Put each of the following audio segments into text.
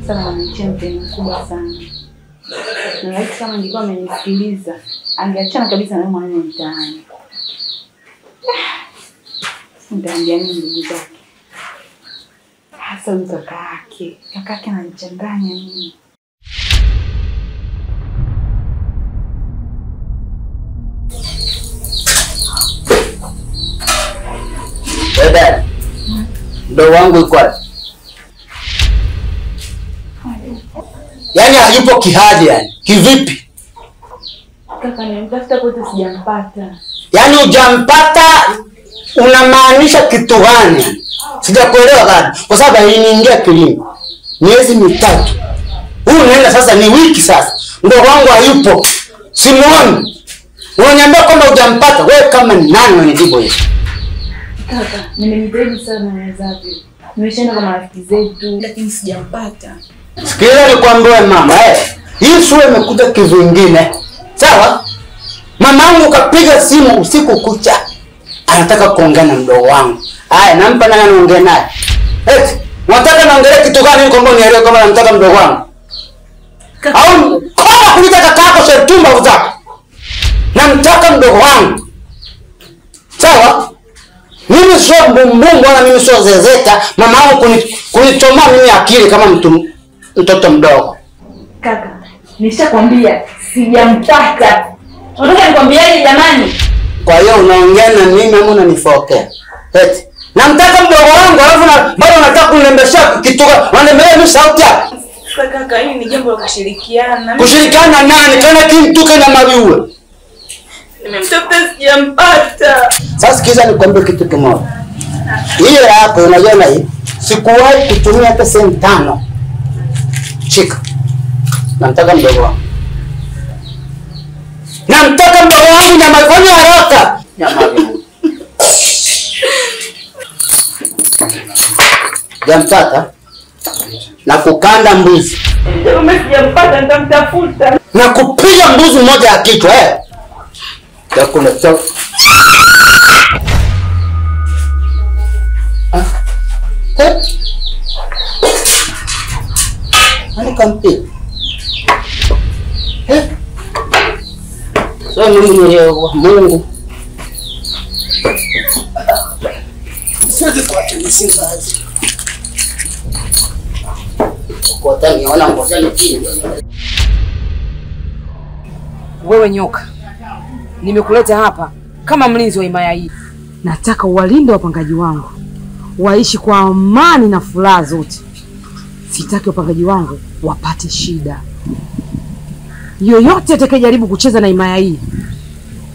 Sana ananitia mtihani mkubwa sana. Na laiti kama angekuwa amenisikiliza, angeachana kabisa na mwanaume mtaani. Nitaambia nini ndugu zake? Hasa huyu kaka yake. Kaka yake ananichanganya mimi. Dada, mdogo wangu yuko wapi? Yaani hayupo kihali yani. Kivipi? Kaka nimemtafuta kote sijampata. Yaani hujampata unamaanisha kitu gani? Sijakuelewa bado. Kwa sababu iliniingia kilimo. Miezi mitatu. Huu unaenda sasa ni wiki sasa. Mdogo wangu hayupo. Simuoni. Unaniambia kwamba hujampata. Wewe kama nani unanijibu hiyo? Kaka, nimejitahidi sana niwezavyo. Nimeshaenda kwa marafiki zetu lakini sijampata. Sikiliza nikwambie mama, Hii sura imekuja kivingine. Sawa? Mamangu kapiga simu usiku kucha. Anataka kuongea na mdogo wangu. Haya, nampa nani anaongea naye? Eti, unataka naongelea kitu gani kwamba unielewe kama namtaka mdogo wangu? Au kama kuita kakako shetumba uzako. Namtaka mdogo wangu. Sawa? Mimi sio mbumbumbu wala mimi sio zezeta. Mamangu kunichomoa mimi akili kama mtoto mdogo. Kaka, nishakwambia sijampata. Unataka nikwambiaje jamani? Kwa hiyo unaongea na mimi ama unanifokea? Eti, namtaka mdogo wangu alafu bado unataka kunilembesha kitu, unanembelea mimi sauti yako. Kaka, hili ni jambo la kushirikiana. Kushirikiana nani? Kana kimtuke na mabiwe. Nimemtafuta sijampata. Sasa sikiza nikwambie kitu kimoja. Hiyo yako unaiona hii? Sikuwahi kutumia hata senti 5. Shika. Namtaka mdogo wangu. Namtaka mdogo wangu na mafanya haraka. Nyama. Jamtaka na kukanda mbuzi. Sijampata, nitamtafuta. Na kupiga mbuzi mmoja ya kichwa eh. Hakuna cha. Ah. Eh? Nani kampi? Eh? So mimi ni Mungu. Siwezi kuacha nisingazi. Kwa tani niona ngoja nipige. Wewe nyoka, nimekuleta hapa kama mlinzi wa himaya hii. Nataka uwalinde wapangaji wangu waishi kwa amani na furaha zote. Sitaki wapangaji wangu wapate shida. Yoyote atakayejaribu kucheza na himaya hii,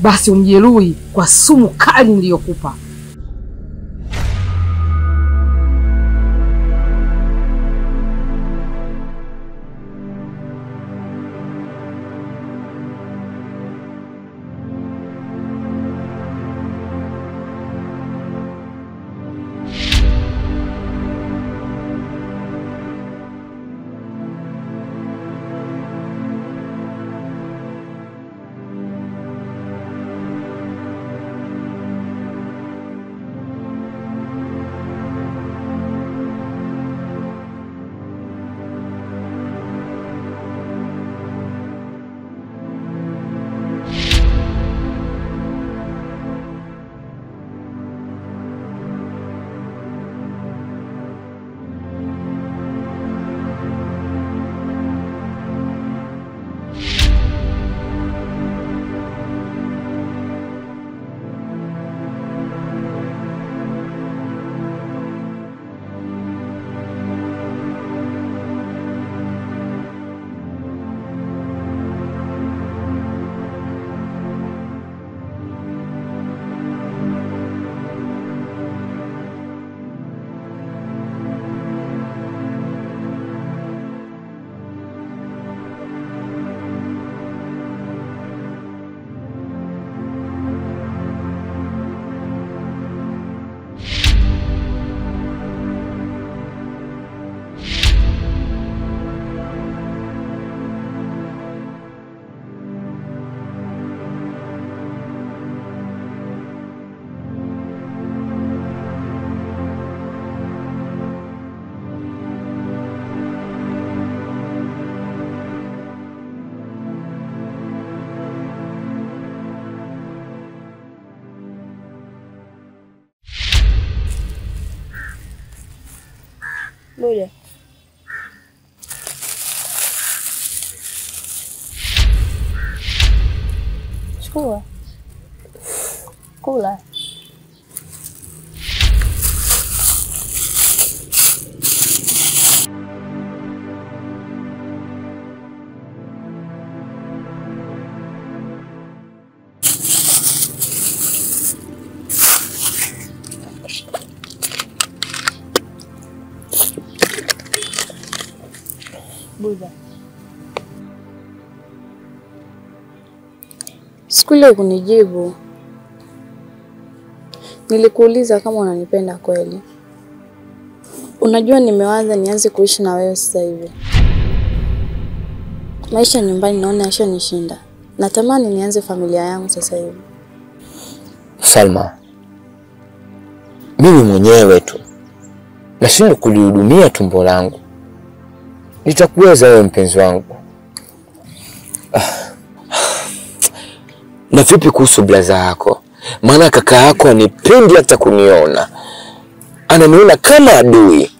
basi umjeruhi kwa sumu kali niliyokupa. Buda. Chukua. Kula. Buda. Siku ile kunijibu. Nilikuuliza kama unanipenda kweli. Unajua nimewaza nianze kuishi na wewe sasa hivi. Maisha nyumbani naona yashanishinda. Natamani nianze familia yangu sasa hivi. Salma, mimi mwenyewe tu nashindwa kulihudumia tumbo langu. Nitakuweza wewe mpenzi wangu? Na vipi kuhusu blaza yako? Maana kaka yako hanipendi hata kuniona. Ananiona kama adui.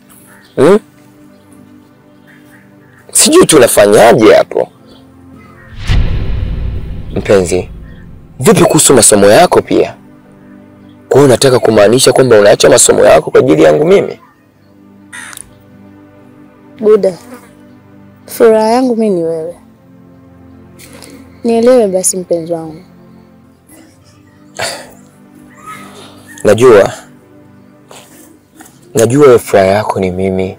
Sijui tunafanyaje hapo. Mpenzi, vipi kuhusu masomo yako pia? Kwa hiyo unataka kumaanisha kwamba unaacha masomo yako kwa ajili yangu mimi? Buda, furaha yangu mimi ni wewe. Nielewe basi mpenzi wangu. Najua furaha yako ni mimi.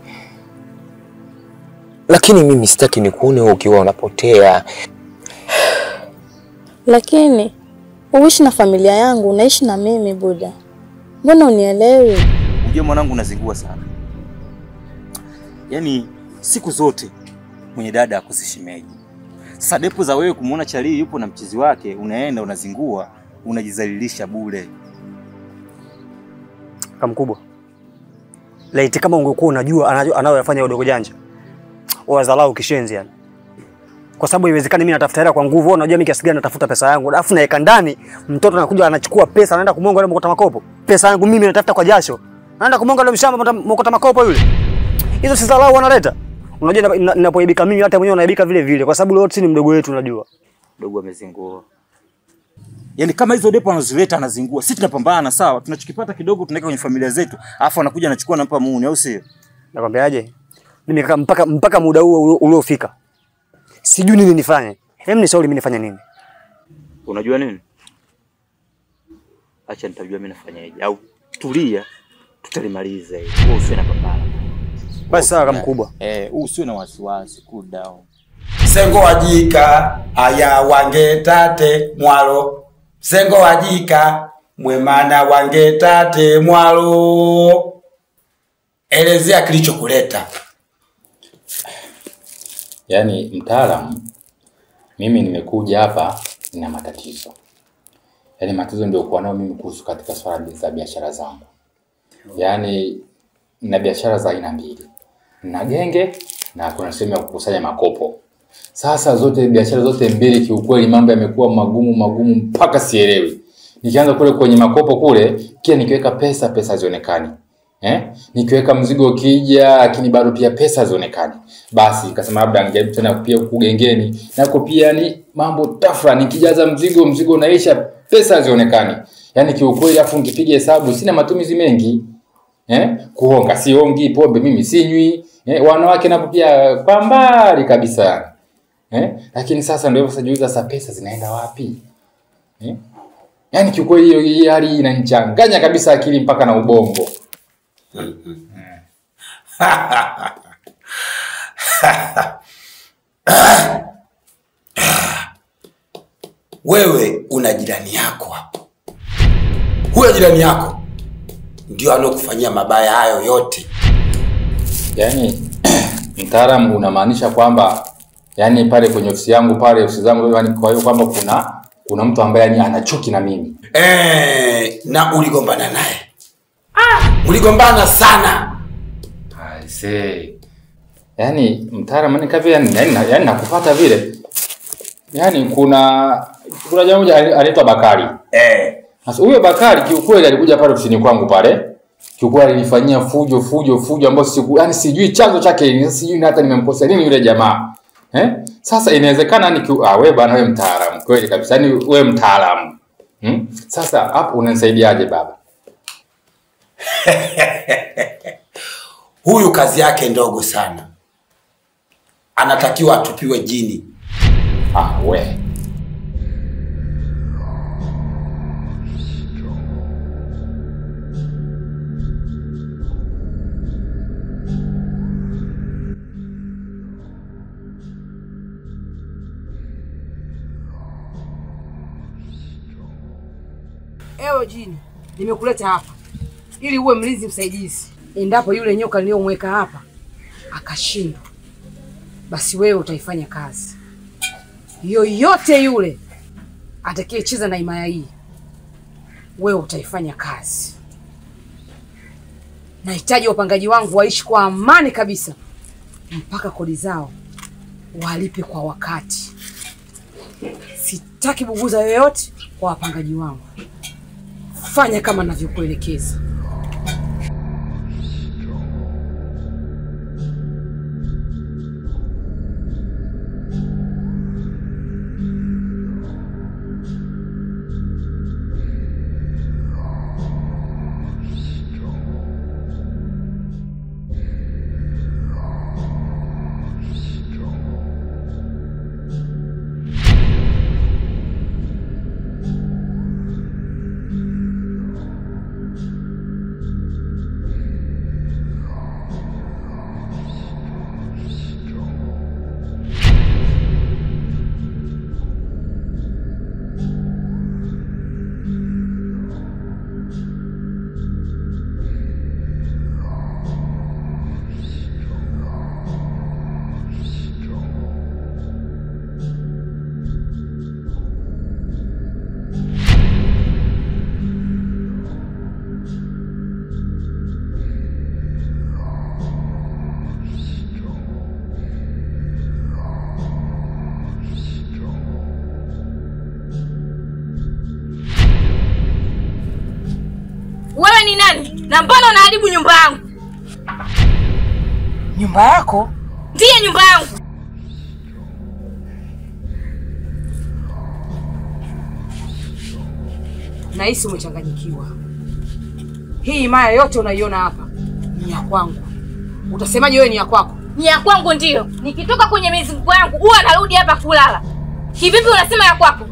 Lakini mimi sitaki nikuone wewe ukiwa unapotea. Lakini uishi na familia yangu, unaishi na mimi Buda. Mbona unielewi? Unajua mwanangu unazingua sana. Yaani siku zote mwenye dada akusishimeji. Sasa depo za wewe kumuona Charlie yupo na mchizi wake, unaenda unazingua, unajizalilisha bure. Kaka mkubwa, laiti kama ungekuwa unajua anayoyafanya udogo janja, wadharau kishenzi yani. Kwa sababu haiwezekani mimi natafuta hela kwa nguvu, unajua mimi kiasi gani natafuta pesa yangu, alafu naeka ndani, mtoto anakuja anachukua pesa anaenda kumonga yule mkota makopo. Pesa yangu mimi natafuta kwa jasho, anaenda kumonga yule mshamba mkota makopo yule. Hizo si dharau wanaleta. Unajua ninapoibika mimi hata mwenyewe unaibika vile vile, kwa sababu leo ni mdogo wetu unajua. Dogo amezingua. Yaani kama hizo depo anazileta anazingua. Sisi tunapambana sawa, tunachokipata kidogo tunaweka kwenye familia zetu, alafu anakuja anachukua anampa muuni, au sio? Nakwambiaje? Mimi kaka mpaka muda huo uliofika sijui nini nifanye. Hem, nishauri mimi nifanye nini? Unajua nini? Acha nitajua mimi nafanyaje. Au tulia, tutalimaliza hili. Wewe usiwe na papara. Basi sawa kama mkubwa. Usiwe na wasiwasi, cool down. Sengo wajika aya wangetate mwalo. Sengo wajika mwemana wangetate mwalo. Elezea kilichokuleta. Yaani mtaalamu, mimi nimekuja hapa nina matatizo. Yaani matatizo ndio kwa nao mimi kuhusu katika swala za biashara zangu. Yaani na biashara za aina mbili. Na genge na kuna sehemu ya kukusanya makopo. Sasa zote biashara zote mbili kiukweli mambo yamekuwa magumu mpaka sielewi. Nikianza kule kwenye makopo kule, kila nikiweka pesa hazionekani. Nikiweka mzigo ukija lakini bado pia pesa hazionekani. Basi nikasema labda ningejaribu tena pia huku gengeni. Nako pia ni mambo tafra, nikijaza mzigo unaisha, pesa hazionekani. Yaani kiukweli afu nikipiga hesabu sina matumizi mengi. Kuonga siongi, pombe mimi sinywi, wanawake napo pia kwa mbali kabisa. Lakini sasa ndio hivyo, sasa jiuliza sasa pesa zinaenda wapi? Yaani kiukweli hiyo hali inanichanganya kabisa akili mpaka na ubongo. Wewe una jirani yako hapo. Huyo jirani yako ndio anokufanyia mabaya hayo yote. Yaani mtaalamu unamaanisha kwamba yani pale kwenye ofisi yangu pale ofisi zangu, yani kwa hiyo kwamba kuna mtu ambaye yani ana chuki na mimi. Na uligombana naye. Uligombana sana. I see. Yaani mtaalamu ni kavi yani nakupata vile. Yaani kuna jamaa mmoja anaitwa Bakari. Sasa huyo Bakari kiukweli alikuja pale ofisini kwangu pale. Kiukweli alinifanyia fujo fujo fujo ambayo siku yani sijui chanzo chake, sijui hata nimemkosea nini yule jamaa. Eh? Sasa inawezekana ni wewe bana, wewe mtaalamu kweli kabisa. Yaani wewe mtaalamu. Sasa hapo unanisaidiaje baba? Huyu kazi yake ndogo sana. Anatakiwa atupiwe jini. Ah we. Ewe jini, nimekuleta hapa ili uwe mlinzi msaidizi. Endapo yule nyoka niliyomweka hapa akashindwa, basi wewe utaifanya kazi. Yoyote yule atakayecheza na himaya hii, wewe utaifanya kazi. Nahitaji wapangaji wangu waishi kwa amani kabisa mpaka kodi zao walipe kwa wakati. Sitaki buguza yoyote kwa wapangaji wangu. Fanya kama ninavyokuelekeza. Wewe ni nani? Na mbona unaharibu nyumba yangu? Nyumba yako? Ndiye nyumba yangu. Nahisi umechanganyikiwa. Hii himaya yote unaiona hapa ni ya kwangu. Utasemaje wewe ni ya kwako? Ni ya kwangu ndio. Nikitoka kwenye mizunguko yangu huwa narudi hapa kulala. Kivipi unasema ya kwako?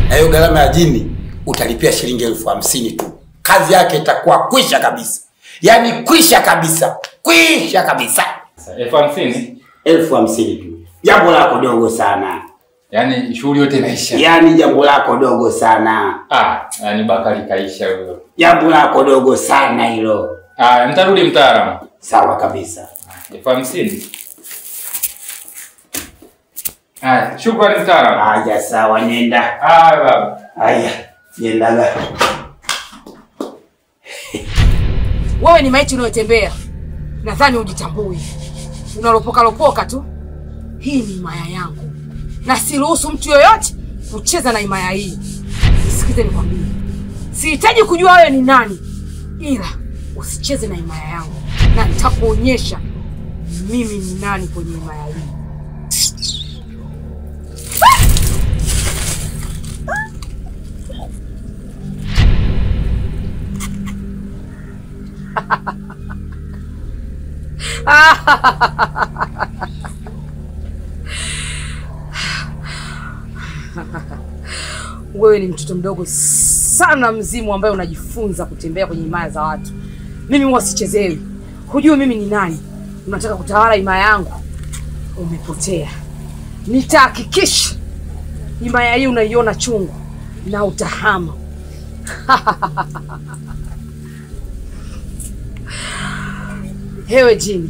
Na hiyo gharama ya jini utalipia shilingi 50,000 tu. Kazi yake itakuwa kwisha kabisa. Yaani kwisha kabisa. Kwisha kabisa. 50,000? 50,000 tu. Jambo lako dogo sana. Yaani shughuli yote inaisha. Yaani jambo lako dogo sana. Ah, yaani Bakari kaisha huyo. Jambo lako dogo sana hilo. Ah, nitarudi mtaalamu. Sawa kabisa. 50,000. Ah, shukrani mtaalamu. Haya sawa, nenda. Ah, baba. Haya, nenda. Wewe ni maiti unayotembea. Nadhani hujitambui. Unalopoka lopoka tu. Hii ni himaya yangu. Na siruhusu mtu yoyote kucheza na himaya hii. Nisikize nikwambie. Sihitaji kujua wewe ni nani. Ila usicheze na himaya yangu. Na nitakuonyesha mimi ni nani kwenye himaya hii. Wewe ni mtoto mdogo sana mzimu ambaye unajifunza kutembea kwenye himaya za watu. Mimi huwa sichezewi. Hujui mimi ni nani. Unataka kutawala himaya yangu. Umepotea. Nitahakikisha himaya hii unaiona chungu na utahama. Hewe jini,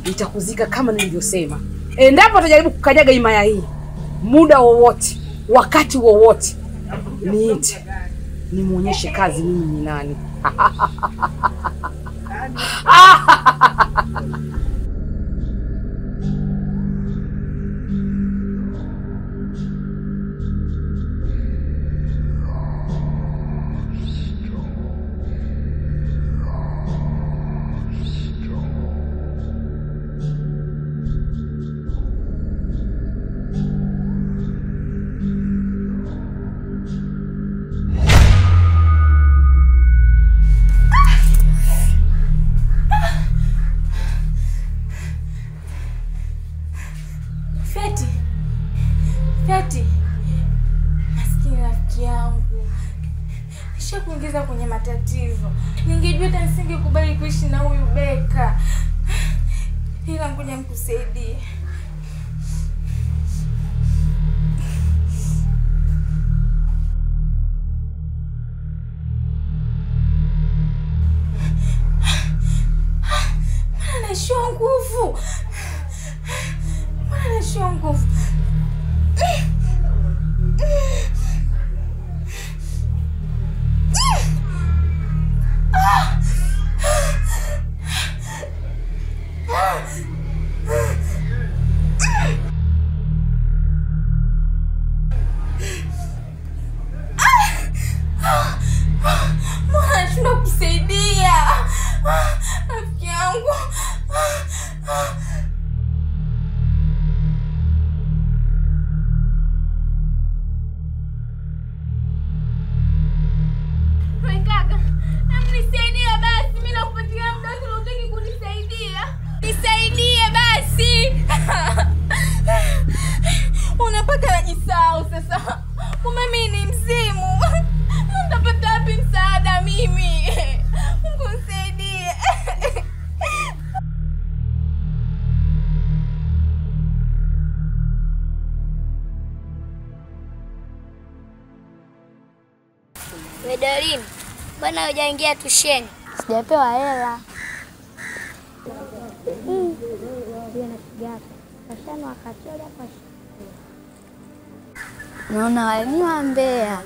nitakuzika kama nilivyosema. Endapo utajaribu kukanyaga himaya hii, muda wowote, wakati wowote, niite nimuonyeshe kazi mimi ni nani. Kati, maskini rafiki yangu, nishakuingiza kwenye matatizo. Ningejua hata nisingekubali kuishi na huyu Beka. Ila ngoja nikusaidie. Mbona naishiwa nguvu? Mbona naishiwa nguvu? Mbona nashindwa kusaidia rafiki yangu? Kaka, nisaidie basi, mimi nakupatia muda wote hutaki kunisaidia. Nisaidie basi. Unapaka najisahau sasa. Kumbe mimi ni mzimu. Nitapata wapi msaada mimi? Mungu nisaidie. Wedorini, mbona hujaingia tusheni? Sijapewa hela. Naona wale ni wambea.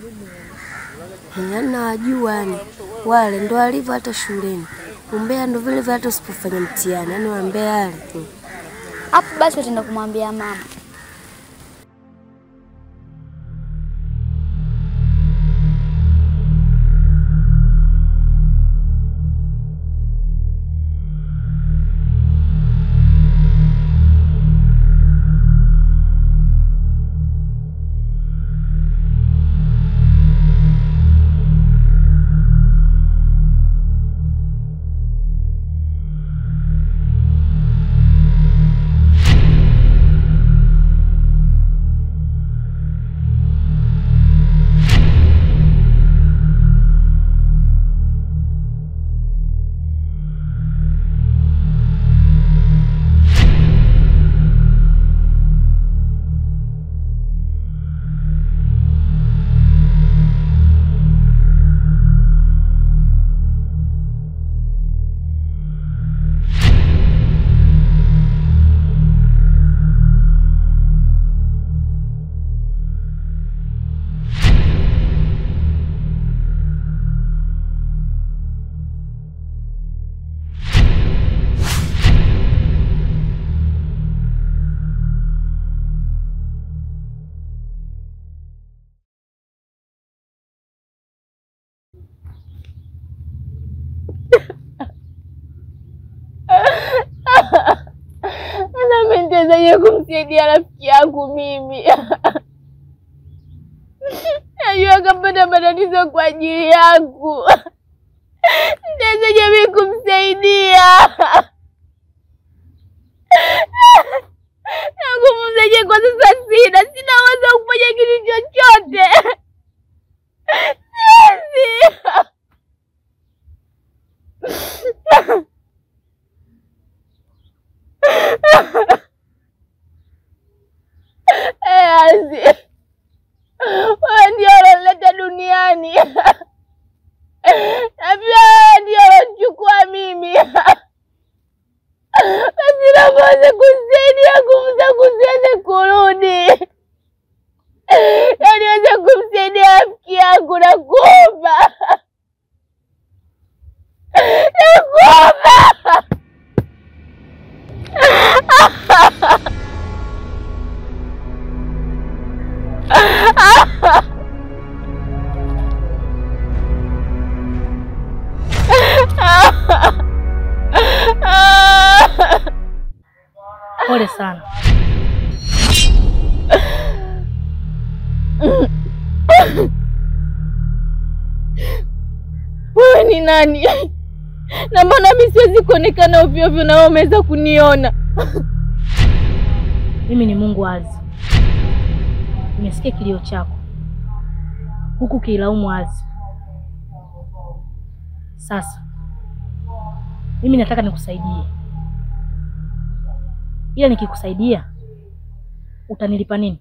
Nawajua yani. Wale ndo walivyo hata shuleni. Umbea ndo vile vile hata usipofanya mtihani. Yaani wambea wale. Hapo basi utaenda kumwambia mama. Nitawezaje kumsaidia rafiki yangu mimi? Najua kapata matatizo kwa ajili yangu. Nitawezaje mimi kumsaidia? Na nguvu zenyewe kwa sasa sina uwezo wa kufanya kitu chochote. Siwezi. Azi, wewe ndio uloleta duniani na pia wewe ndio ulonichukua mimi. Basi naomba uweze kunisaidia, nguvu zangu ziweze kurudi, na niweze kumsaidia rafiki yangu. Nakuomba, nakuomba. Pole sana. Wewe ni nani? Na mbona mimi siwezi kuonekana ovyo ovyo na wewe umeweza kuniona? Mimi ni Mungu Azi. Nimesikia kilio chako huku kilaumu Azi. Sasa mimi nataka nikusaidie, ila nikikusaidia utanilipa nini?